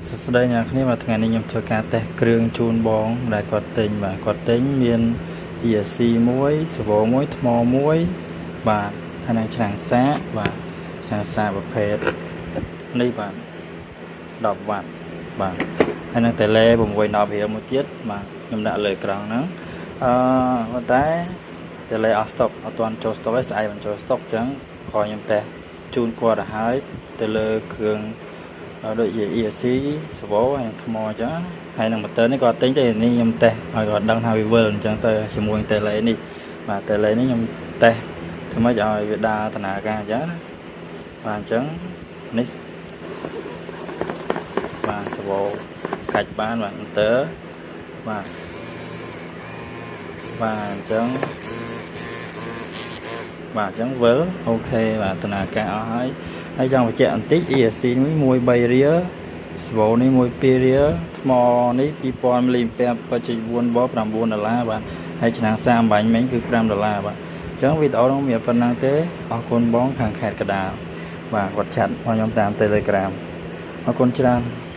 សួស្តីអ្នកគ្នាបាទថ្ងៃនេះខ្ញុំធ្វើការតេស្តគ្រឿងជូនបងដែលគាត់ទិញបាទគាត់ទិញមាន ESC មួយ servo មួយថ្មមួយបាទហើយនឹងឆ្នាំងសាកបាទឆ្នាំងសាកប្រភេទនេះបាទ10វ៉ាត់បាទហើយនឹង tele 6 10រៀលមួយទៀតបាទខ្ញុំដាក់លើក្រង់ហ្នឹងប៉ុន្តែ tele អស់ស្តុកអត់ទាន់ចូលស្តុកទេស្អែកមិនចូលស្តុកអញ្ចឹងក៏ខ្ញុំតេស្តជូនគាត់ទៅហើយទៅលើគ្រឿងដូចជា ESC servo ហើយនឹងថ្មអញ្ចឹងហើយនឹង motor នេះគាត់ទិញទេនេះខ្ញុំតេស្តឲ្យគាត់ដឹងថាវាវិលអញ្ចឹងទៅជាមួយនឹង tele នេះបាទ tele នេះខ្ញុំតេស្តធ្វើម៉េចឲ្យវាដើរដំណើរការអញ្ចឹងណាបាទអញ្ចឹងនេះបាទ servo កាច់បានបាទ motor បាទបាទអញ្ចឹងបាទអញ្ចឹងវិល OK បាទដំណើរការអស់ហើយហើយចង់បញ្ជាក់បន្តិច ESC នេះ1 3រៀល servo នេះ1 2រៀលថ្មនេះ2000មីលីអាំពែ7.4វ៉ុល9ដុល្លារបាទហើយឆ្នាំងសាកអម្បាញ់មិញគឺ5ដុល្លារបាទអញ្ចឹងវីដេអូនោះមានប៉ុណ្ណឹងទេអរគុណបងខាងខេត្តកណ្ដាលបាទគាត់ chat មកខ្ញុំតាម Telegram អរគុណច្រើន។